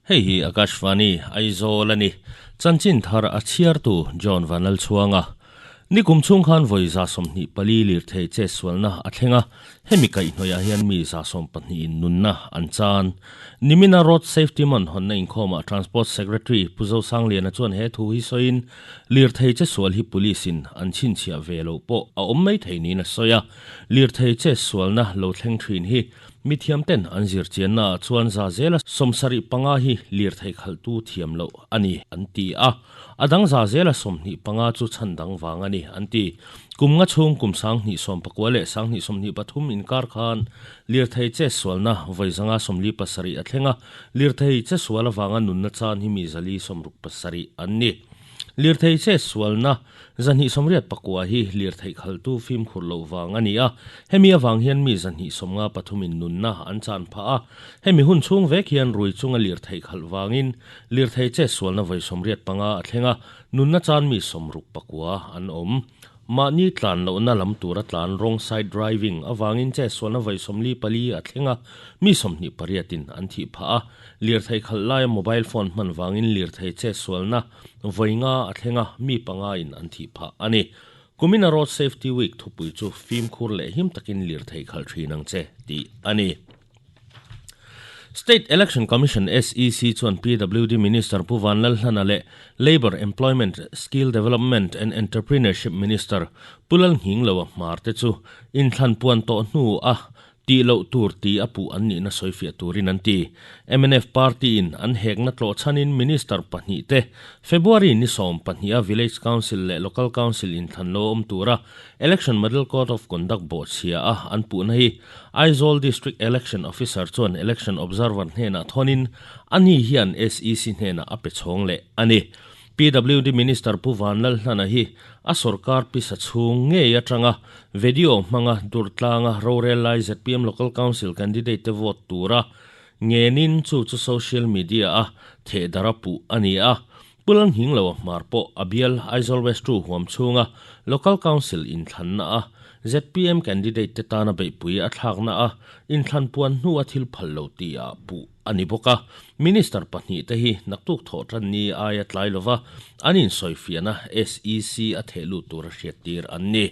Hei hi Akashvani, Aizawl a ni. Chanchin thar a chhiartu John Vanlalchhuanga. Nikum chhung khan vawi 24 lirthei chetsualna a thleng a, hemi kaihhnawihah hian mi 12 in nunna an chan. Nimina Road Safety Month hawnna inkhawmah Transport Secretary Pu Zosangliana chuan he thu hi sawiin, lirthei chetsual hi Police in an chhinchhiah ve loh pawh a awm mai thei niin a sawi a. Lirthei chetsualna lo thleng thin hi Mithiam ten an zir chianna ah chuan 75% hi lirthei khalhtu thiam loh a ni an ti a, a dang 25% chu chhan dang vang a ni an ti. Kum nga chhung kum 2019 leh 2023 inkar khan lirthei chetsualna vawi 547 a thleng a, lirthei chetsual avanga nunna chan hi mi 467 an ni. Lirthei chetsualna 289 hi lirthei khalhtu fimkhur loh vang a ni a, hemi avang hian mi 253 in nunna an chan phah a. Hemi hun chhung vek hian rui chunga lirthei khalh vangin lirthei chetsualna vawi 85 a thleng a, nunna chan mi 69 an awm. Mahni tlan lohna lam tura tlan wrong side driving avangin chetsualna vawi 44 a thleng a, mi 28 in an thih phah a. Lirthei khalh laia mobile phone hman vangin lirthei chetsualna vawi nga a thleng a, mi panga in an thih phah a ni. Kumina Road Safety Week thupui chu fimkhur leh him takin lirthei khalh thin ang che tih a ni. State Election Commission, SEC, chuan PWD Minister Pu Vanlalhlana leh Labour, Employment, Skill Development and Entrepreneurship Minister Pu Lalnghingloa hmar te chu inthlan puan tawh hnu a Tih loh tur ti a puh an nihna sawifiah turin an ti. Mnf party-in an hekna tlawh chhanin Minister pahnih te February ni 12 a Village Council leh Local Council inthlan lo awm tura Election Model Code of Conduct bawhchhia a an puhna hi Aizawl District Election Officer chuan Election Observer hnenah thawnin ani hian SEC hnenah a pe chhawng leh a ni. PWD Minister Pu Vanlalhlana hi a sorkar pisa chhung ngei atanga video hmanga Durtlanga rorel lai zpm Local Council candidate te vote tura ngenin chu chu social media a thehdara puh a ni a. Pu Lalnghingloa hmar pawh a bial Aizawl West 2 huam chhunga Local Council inthlanna a zpm candidate te tana beihpui a thlakna a inthlan puan hnu a thil phal lo tih ah puh a ni bawk a. Minister pahnih te hi naktuk thawh tan ni aia tlai lova an insawifiahna SEC a theh lut tura hriattir an ni.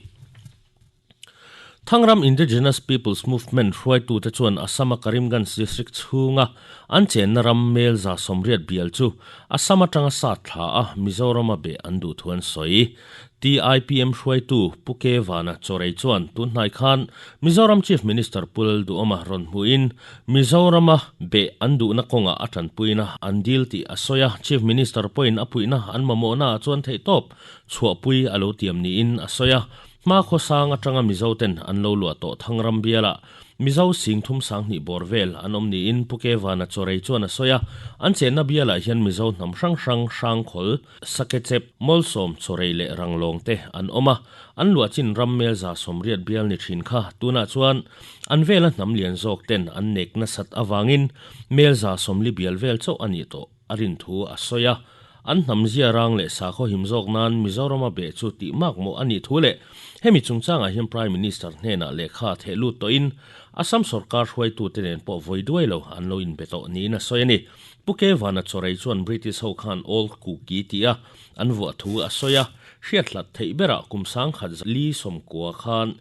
Thangram Indigenous Peoples Movement hruaitute chuan Assam-a Karimganj district chhunga an chenna ram mel 180 bial chu Assam atanga sat thla a Mizoram-a beh an duh thu an sawi. TIPM hruaitu Pu Ke Vana Chawrei chuan tun hnai khan Mizoram Chief Minister Pu Lalduhawma rawn hmuhin Mizorama beh an duhna kawngah a tanpuina an dil tih a sawi a, Chief Minister pawhin a puihna an mamawhnaah chuan theihtawp chhuahpui a lo tiam niin a sawi a. Hma khawsang atanga Mizo ten an lo luah tawh Thangram bialah Mizo sing thum 2000 bawr vel an awm niin Pu Ke Vana Chawrei chuan a sawi a, an chenna bialah hian Mizo hnam hrang hrang Hrangkhawl, Sakechep, Mawlsawm, Chawrei leh Ranglawng te an awm a, an luah chin ram mel 180 bial ni thin kha tunah chuan an vela hnam lian zawk ten an nek nasat avangin mel 40 bial vel chauh a nih tawh a rin thu a sawi a. An hnam zia rang leh sakhaw him zawk nan Mizorama beh chu tih mak mawh a nih thu leh hemi chungchangah hian Prime Minister hnenah lehkha a theh lut tawhin Assam sorkar hruaitute nen pawh vawi duai lo an lo inbe tawh niin a sawi a ni. Pu Ke Vana Chawrei chuan British ho khan Old Kuki tia an vuah thu a sawi a, hriat hlat theih berah kum 1490 khan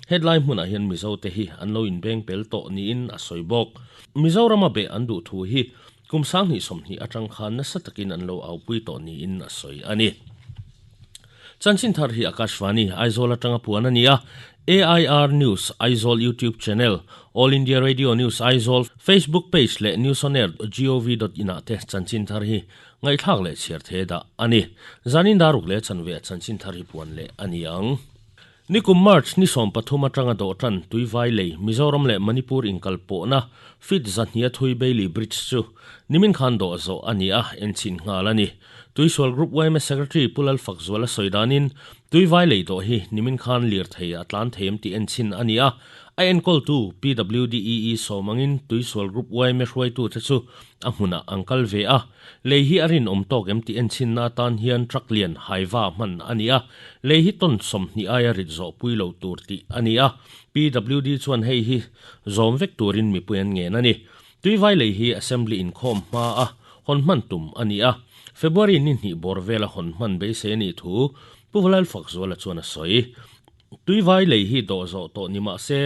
hetlai hmunah hian Mizote hi an lo inbeng pel tawh niin a sawi bawk. Mizorama beh an duh thu hi kum 2020 atang khan nasa takin an lo aupui tawh niin a sawi a ni. Chanchin thar hi Akashvani, Aizawl atanga puan a ni a, AIR News Aizawl YouTube channel, All India Radio News Aizawl Facebook page leh newsonair gov dot in ah te chanchin thar hi ngaihthlak leh chhiar the dah a ni. Zanin daruk leh chanve ah chanchin thar hi puan leh a ni ang. Nikum March ni 13 atanga dawhtan Tuivai lei Mizoram leh Manipur inkalpawhna feet 200 thui Bailey Bridge chu nimin khan dawh zawh a ni a, enchhin nghal a ni. Tuisual Group yma Secretary Pu Lalfakzuala sawi danin, Tuivai lei dawh hi nimin khan lirthei a tlan thei em tih enchhin a ni a, a enkawltu PWDEE sawm angin Tuisual Group yma hruaitute chu a hmunah an kal ve a. Lei hi a rinawm tawk em tih enchhinna atan hian truck lian haiva hman a ni a, lei hi ton 20 aia rit zawh pui lo tur tih a ni a, PWD chuan hei hi zawm vek turin mipui an ngen a ni. Tuivai lei hi Assembly inkhawm hma a. hawn hman tum a ni a, February ni hnih bawr vela hawn hman beisei a nih thu Pu Valalfakzuala chuan a sawi. Tuivai lei hi dawh zawh tawh ni mah se,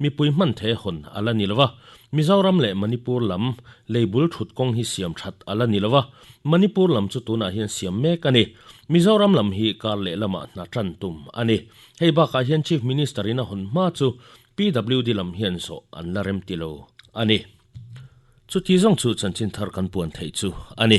mipui hman the hawn a la ni lo va. Mizoram leh Manipur lam lei bul thut kawng hi siam that a la ni lo va, Manipur lam chu tunah hian siam mek a ni. Mizoram lam hi kar leh lamah hna tan tum a ni. Hei bakah hian Chief Minister in a hawn hma chu PWD lam hian zawh an la rem ti lo a ni. Chuti zawng chu chanchin thar kan puan theih chu a ni.